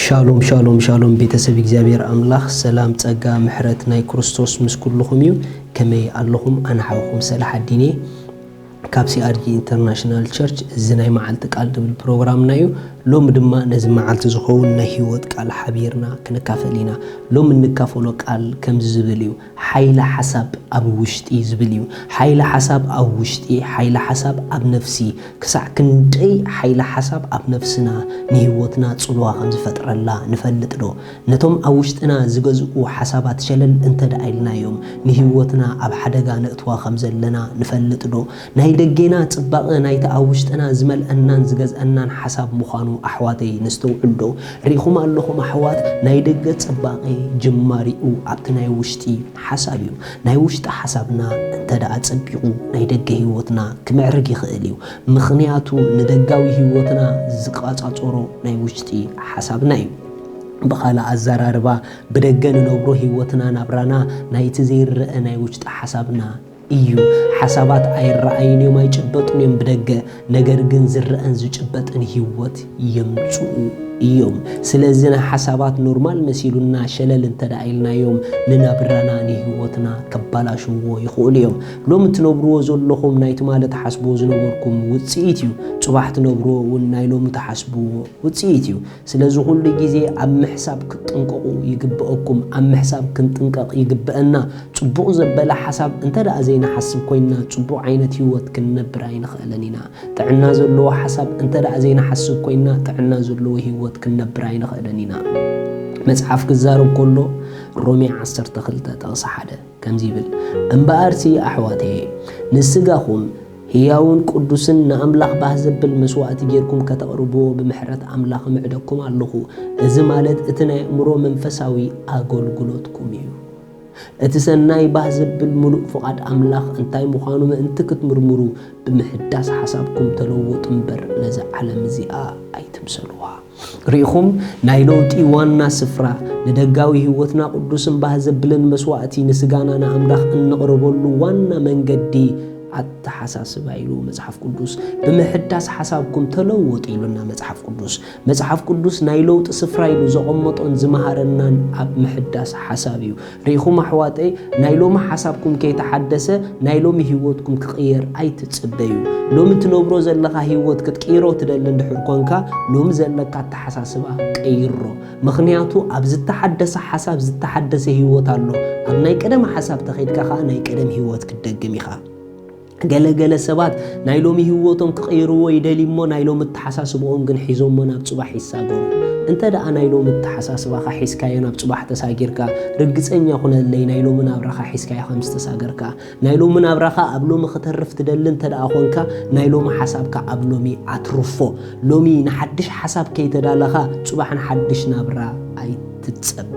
ሻሎም ሻሎም ሻሎም፣ ቤተሰብ እግዚኣብሔር ኣምላኽ ሰላም፣ ጸጋ፣ ምሕረት ናይ ክርስቶስ ምስ ኩልኹም እዩ። ከመይ ኣለኹም? ኣነ ሓውኹም ሰላሓዲን እየ ካብ ሲኣርጂ ኢንተርናሽናል ቸርች። እዚ ናይ መዓልቲ ቃል ዝብል ፕሮግራምና እዩ። ሎሚ ድማ ነዚ መዓልቲ ዝኸውን ናይ ህይወት ቃል ሓቢርና ክንካፈል ኢና። ሎሚ እንካፈሎ ቃል ከምዚ ዝብል እዩ። ሓይሊ ሓሳብ ኣብ ውሽጢ ዝብል እዩ። ሓይሊ ሓሳብ ኣብ ውሽጢ፣ ሓይሊ ሓሳብ ኣብ ነፍሲ። ክሳዕ ክንደይ ሓይሊ ሓሳብ ኣብ ነፍስና ንህይወትና ጽልዋ ከም ዝፈጥረላ ንፈልጥ ዶ? ነቶም ኣብ ውሽጥና ዝገዝኡ ሓሳባት ሸለል እንተ ደኣ ኢልናዮም፣ ንህይወትና ኣብ ሓደጋ ነእትዋ ከም ዘለና ንፈልጥ ዶ? ናይ ደጌና ጽባቐ ናይቲ ኣብ ውሽጥና ዝመልአናን ዝገዝአናን ሓሳብ ምዃኑ ኣሕዋተይ ነስተውዕል ዶ? ርኢኹም ኣለኹም ኣሕዋት፣ ናይ ደገ ጽባቐ ጅማሪኡ ኣብቲ ናይ ውሽጢ ሓሳብ እዩ። ናይ ውሽጢ ሓሳብና እንተ ደኣ ጸቢቑ፣ ናይ ደገ ህይወትና ክምዕርግ ይኽእል እዩ። ምኽንያቱ ንደጋዊ ህይወትና ዝቃጻጸሮ ናይ ውሽጢ ሓሳብና እዩ። ብኻልእ ኣዘራርባ፣ ብደገ ንነብሮ ህይወትና ናብራና ናይቲ ዘይረአ ናይ ውሽጢ ሓሳብና እዩ። ሓሳባት ኣይረኣዩን እዮም፣ ኣይጭበጡን እዮም ብደገ፣ ነገር ግን ዝረአን ዝጭበጥን ህይወት የምጽኡ እዮም። ስለዚ ናይ ሓሳባት ኖርማል መሲሉና ሸለል እንተ ደኣ ኢልናዮም፣ ንናብራና ንህይወትና ከባላሽዎ ይኽእሉ እዮም። ሎሚ ትነብርዎ ዘለኹም ናይ ትማሊ ትሓስብዎ ዝነበርኩም ውጽኢት እዩ። ጽባሕ ትነብርዎ እውን ናይ ሎሚ ትሓስብዎ ውጽኢት እዩ። ስለዚ ኩሉ ግዜ ኣብ ምሕሳብ ክትጥንቀቑ ይግብአኩም። ኣብ ምሕሳብ ክንጥንቀቕ ይግብአና። ጽቡቕ ዘበለ ሓሳብ እንተ ደኣ ዘይንሓስብ ኮይንና፣ ጽቡቕ ዓይነት ህይወት ክንነብር ኣይንኽእልን ኢና። ጥዕና ዘለዎ ሓሳብ እንተ ደኣ ዘይንሓስብ ኮይንና፣ ጥዕና ዘለዎ ህይወት ክንነብር ኣይንኽእልን ኢና። መጽሓፍ ክዛረብ ከሎ፣ ሮሜ ዓሰርተ ክልተ ጥቕሲ ሓደ ከምዚ ይብል፣ "እምበኣርሲ ኣሕዋተየ፣ ንስጋኹም ህያውን ቅዱስን ንኣምላኽ ባህ ዘብል መስዋእቲ ጌርኩም ከተቕርብዎ ብምሕረት ኣምላኽ እምዕደኩም ኣለኹ። እዚ ማለት እቲ ናይ ኣእምሮ መንፈሳዊ ኣገልግሎትኩም እዩ። እቲ ሰናይ ባህ ዘብል ምሉእ ፍቓድ ኣምላኽ እንታይ ምዃኑ ምእንቲ ክትምርምሩ ብምሕዳስ ሓሳብኩም ተለወጡ እምበር ነዛ ዓለም እዚኣ ኣይትምሰልዋ።" ርኢኹም፣ ናይ ለውጢ ዋና ስፍራ፣ ንደጋዊ ህይወትና ቅዱስን ባህ ዘብልን መስዋእቲ፣ ንስጋና ንኣምላኽ እንቕርበሉ ዋና መንገዲ ኣተሓሳስባ ኢሉ መጽሓፍ ቅዱስ። "ብምሕዳስ ሓሳብኩም ተለወጡ" ኢሉና መጽሓፍ ቅዱስ። መጽሓፍ ቅዱስ ናይ ለውጢ ስፍራ ኢሉ ዘቐመጦን ዝመሃረናን ኣብ ምሕዳስ ሓሳብ እዩ። ርኢኹም ኣሕዋተይ፣ ናይ ሎሚ ሓሳብኩም ከይተሓደሰ ናይ ሎሚ ህይወትኩም ክቕየር ኣይትጽበዩ። ሎሚ ትነብሮ ዘለኻ ህይወት ክትቅይሮ ትደሊ እንድሕር ኮንካ፣ ሎሚ ዘለካ ኣተሓሳስባ ቀይሮ። ምኽንያቱ ኣብ ዝተሓደሰ ሓሳብ ዝተሓደሰ ህይወት ኣሎ። ኣብ ናይ ቀደም ሓሳብ ተኸይድካ ኸኣ ናይ ቀደም ህይወት ክትደግም ኢኻ። ገለ ገለ ሰባት ናይ ሎሚ ህይወቶም ክቕይርዎ ይደልዩ እሞ ናይ ሎሚ ኣተሓሳስብኦም ግን ሒዞሞ ናብ ጽባሕ ይሳገሩ። እንተ ደኣ ናይ ሎሚ ኣተሓሳስባኻ ሒዝካዮ ናብ ጽባሕ ተሳጊርካ፣ ርግጸኛ ኩነለይ ናይ ሎሚ ናብራኻ ሒዝካዮ ከም ዝተሳገርካ። ናይ ሎሚ ናብራኻ ኣብ ሎሚ ክተርፍ ትደሊ እንተ ደኣ ኾንካ፣ ናይ ሎሚ ሓሳብካ ኣብ ሎሚ ኣትርፎ። ሎሚ ንሓድሽ ሓሳብ ከይተዳለኻ፣ ጽባሕ ንሓድሽ ናብራ ኣይትጸበ።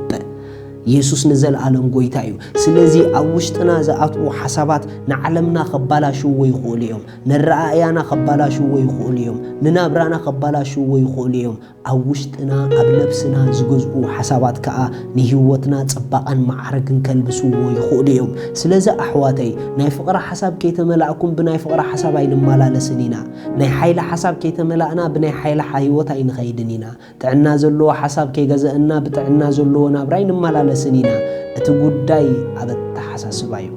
የሱስ ንዘለኣለም ጐይታ እዩ። ስለዚ ኣብ ውሽጥና ዝኣትዉ ሓሳባት ንዓለምና ከባላሽውዎ ይኽእሉ እዮም። ነረኣእያና ከባላሽውዎ ይኽእሉ እዮም። ንናብራና ከባላሽውዎ ይኽእሉ እዮም። ኣብ ውሽጥና፣ ኣብ ነብስና ዝገዝኡ ሓሳባት ከኣ ንህይወትና ጽባቐን ማዕርግን ከልብስዎ ይኽእሉ እዮም። ስለዚ ኣሕዋተይ፣ ናይ ፍቕሪ ሓሳብ ከይተመላእኩም ብናይ ፍቕሪ ሓሳብ ኣይንመላለስን ኢና። ናይ ሓይሊ ሓሳብ ከይተመላእና ብናይ ሓይሊ ሓ-፣ ህይወት ኣይንኸይድን ኢና። ጥዕና ዘለዎ ሓሳብ ከይገዘአና ብጥዕና ዘለዎ ናብራ ኣይንመላለስን ኢና። እቲ ጉዳይ ኣብ ኣተሓሳስባ እዩ።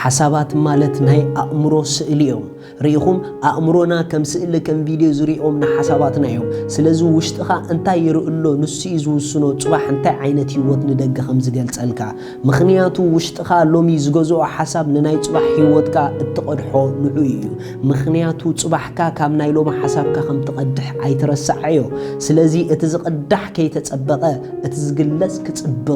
ሓሳባት ማለት ናይ ኣእምሮ ስእሊ እዮም። ርኢኹም፣ ኣእምሮና ከም ስእሊ፣ ከም ቪድዮ ዝሪኦም ንሓሳባትና እዮም። ስለዚ ውሽጥኻ እንታይ ይርኢ ኣሎ፣ ንሱ እዩ ዝውስኖ ጽባሕ እንታይ ዓይነት ህይወት ንደገ ከም ዝገልጸልካ። ምኽንያቱ ውሽጥኻ ሎሚ ዝገዝኦ ሓሳብ ንናይ ጽባሕ ህይወትካ እትቐድሖ ንዑ እዩ። ምኽንያቱ ጽባሕካ ካብ ናይ ሎሚ ሓሳብካ ከም ትቐድሕ ኣይትረስዓዮ። ስለዚ እቲ ዝቕዳሕ ከይተጸበቐ፣ እቲ ዝግለጽ ክጽብቕ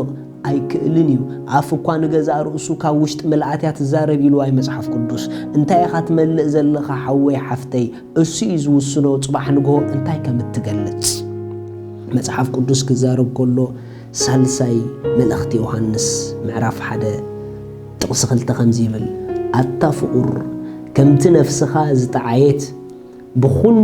ኣይክእልን እዩ። ኣፍ እኳ ንገዛእ ርእሱ ካብ ውሽጢ ምልኣት እያ ትዛረብ ኢልዋ እዩ መጽሓፍ ቅዱስ። እንታይ ኢኻ ትመልእ ዘለኻ ሓወይ ሓፍተይ? እሱ እዩ ዝውስኖ ጽባሕ ንግሆ እንታይ ከም እትገልጽ። መጽሓፍ ቅዱስ ክዛረብ ከሎ ሳልሳይ መልእኽቲ ዮሃንስ ምዕራፍ ሓደ ጥቕሲ ክልተ ከምዚ ይብል፣ "ኣታ ፍቑር፣ ከምቲ ነፍስኻ ዝጠዓየት ብኹሉ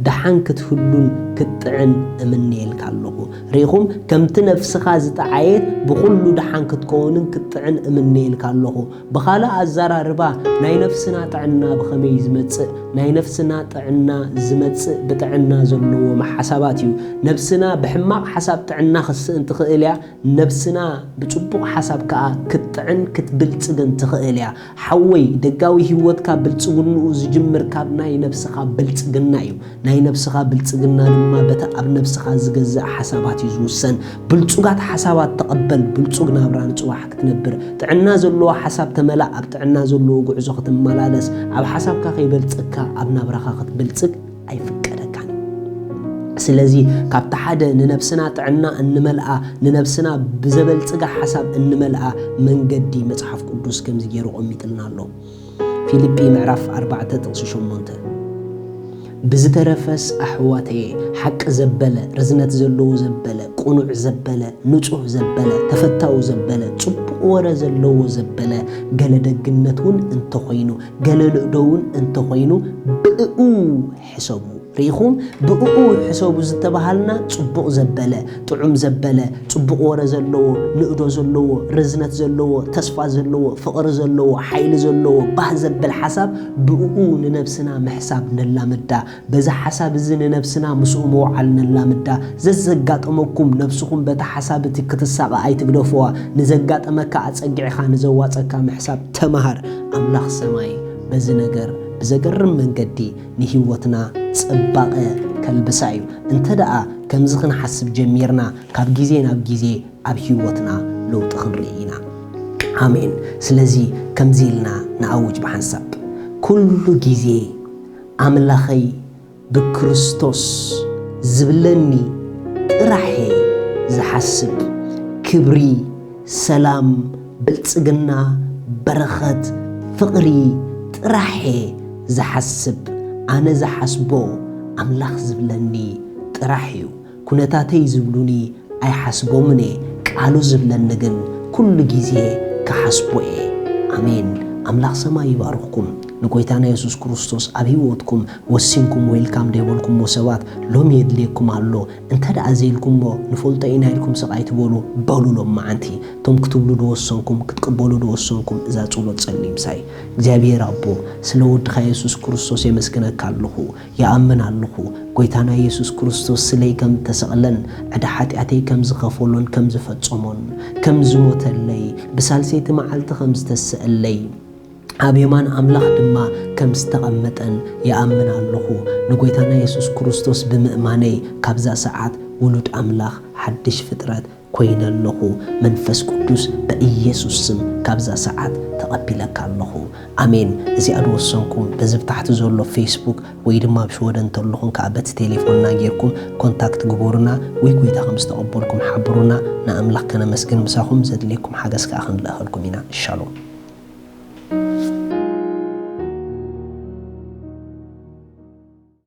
ደሓን ክትህሉን ክትጥዕን እምነየልካ ኣለኹ። ርኢኹም፣ ከምቲ ነፍስኻ ዝጠዓየት ብኹሉ ደሓን ክትከውንን ክትጥዕን እምነየልካ ኣለኹ። ብኻልእ ኣዘራርባ፣ ናይ ነፍስና ጥዕና ብኸመይ ዝመጽእ? ናይ ነፍስና ጥዕና ዝመጽእ ብጥዕና ዘለዎም ሓሳባት እዩ። ነፍስና ብሕማቕ ሓሳብ ጥዕና ክትስእን ትኽእል እያ። ነፍስና ብጽቡቕ ሓሳብ ከኣ ክትጥዕን ክትብልጽግን ትኽእል እያ። ሓወይ፣ ደጋዊ ህይወትካ ብልጽግንኡ ዝጅምር ካብ ናይ ነፍስኻ ብልጽግና እዩ። ናይ ነፍስኻ ብልጽግና ድማ በቲ ኣብ ነፍስኻ ዝገዝእ ሓሳባት እዩ ዝውሰን። ብልጹጋት ሓሳባት ተቐበል፣ ብልጹግ ናብራ ንጽባሕ ክትነብር። ጥዕና ዘለዎ ሓሳብ ተመላእ፣ ኣብ ጥዕና ዘለዎ ጉዕዞ ክትመላለስ፣ ኣብ ሓሳብካ ከይበልጽግካ ኣብ ናብራኻ ክትበልጽግ ኣይፍቀደካን። ስለዚ ካብቲ ሓደ ንነብስና ጥዕና እንመልኣ፣ ንነብስና ብዘበልጽጋ ሓሳብ እንመልኣ መንገዲ መጽሓፍ ቅዱስ ከምዚ ገይሩ ቆሚጥልና ኣሎ። ፊልጲ ምዕራፍ ኣርባዕተ ጥቕሲ ሸሞንተ፣ ብዝተረፈስ ኣሕዋተየ፣ ሓቂ ዘበለ፣ ርዝነት ዘለዎ ዘበለ፣ ቅኑዕ ዘበለ፣ ንጹህ ዘበለ፣ ተፈታዊ ዘበለ፣ ጽቡቕ ወረ ዘለዎ ዘበለ፣ ገለ ደግነት እውን እንተኾይኑ፣ ገለ ንእዶ እውን እንተኾይኑ፣ ብእኡ ሕሰቡ። ርኢኹም፣ ብእኡ ሕሰቡ ዝተባሃልና ጽቡቕ ዘበለ፣ ጥዑም ዘበለ፣ ጽቡቕ ወረ ዘለዎ፣ ንእዶ ዘለዎ፣ ርዝነት ዘለዎ፣ ተስፋ ዘለዎ፣ ፍቕሪ ዘለዎ፣ ሓይሊ ዘለዎ፣ ባህ ዘብል ሓሳብ ብእኡ ንነብስና ምሕሳብ ነላምዳ። በዚ ሓሳብ እዚ ንነብስና ምስኡ ምውዓል ነላምዳ። ዘዘጋጠመኩም ነብስኹም በቲ ሓሳብ እቲ ክትሳቐ ኣይትግደፍዋ። ንዘጋጠመካ ኣጸጊዕኻ ንዘዋጸካ ምሕሳብ ተማሃር። ኣምላኽ ሰማይ በዚ ነገር ብዘገርም መንገዲ ንህይወትና ጽባቐ ከልብሳ እዩ። እንተ ደኣ ከምዚ ክንሓስብ ጀሚርና፣ ካብ ግዜ ናብ ግዜ ኣብ ህይወትና ለውጢ ክንርኢ ኢና። ኣሜን። ስለዚ ከምዚ ኢልና ንኣውጅ ብሓንሳብ፣ ኩሉ ግዜ ኣምላኸይ ብክርስቶስ ዝብለኒ ጥራሕ እየ ዝሓስብ። ክብሪ፣ ሰላም፣ ብልጽግና፣ በረኸት፣ ፍቕሪ ጥራሕ እየ ዝሓስብ። ኣነ ዝሓስቦ ኣምላኽ ዝብለኒ ጥራሕ እዩ። ኩነታተይ ዝብሉኒ ኣይሓስቦምን እየ፣ ቃሉ ዝብለኒ ግን ኩሉ ግዜ ክሓስቦ እየ። ኣሜን። ኣምላኽ ሰማይ ይባርኽኩም። ንጎይታና የሱስ ክርስቶስ ኣብ ህይወትኩም ወሲንኩም ዌልካም ዘይበልኩሞ ሰባት ሎሚ የድልየኩም ኣሎ። እንተ ደኣ ዘይልኩሞ ንፈልጦ ኢና ኢልኩም ስቕ ኣይትበሉ፣ በሉ ሎመዓንቲ። እቶም ክትብሉ ዝወሰንኩም፣ ክትቅበሉ ዝወሰንኩም እዛ ጸሎት ጸልዩ ምሳይ። እግዚኣብሔር ኣቦ፣ ስለ ወድኻ የሱስ ክርስቶስ የመስግነካ ኣለኹ። ይኣምን ኣለኹ፣ ጎይታና የሱስ ክርስቶስ ስለይ ከም እተሰቕለን ዕዳ ሓጢኣተይ ከም ዝኸፈሎን ከም ዝፈጸሞን፣ ከም ዝሞተለይ፣ ብሳልሰይቲ መዓልቲ ከም ዝተሰእለይ፣ ኣብ የማን ኣምላኽ ድማ ከም ዝተቐመጠን ይኣምን ኣለኹ። ንጎይታና የሱስ ክርስቶስ ብምእማነይ ካብዛ ሰዓት ውሉድ ኣምላኽ፣ ሓድሽ ፍጥረት፣ ኮይነ ኣለኹ። መንፈስ ቅዱስ ብኢየሱስ ስም ካብዛ ሰዓት ተቐቢለካ ኣለኹ። ኣሜን። እዚኣ ዝወሰንኩም በዚ ብታሕቲ ዘሎ ፌስቡክ ወይ ድማ ኣብ ሽወደን እንተለኹም ከኣ በቲ ቴሌፎንና ጌርኩም ኮንታክት ግበሩና፣ ወይ ጎይታ ከም ዝተቐበልኩም ሓብሩና። ንኣምላኽ ከነመስግን ምሳኹም ዘድልየኩም ሓገዝ ከኣ ክንልእኸልኩም ኢና። ሻሎም።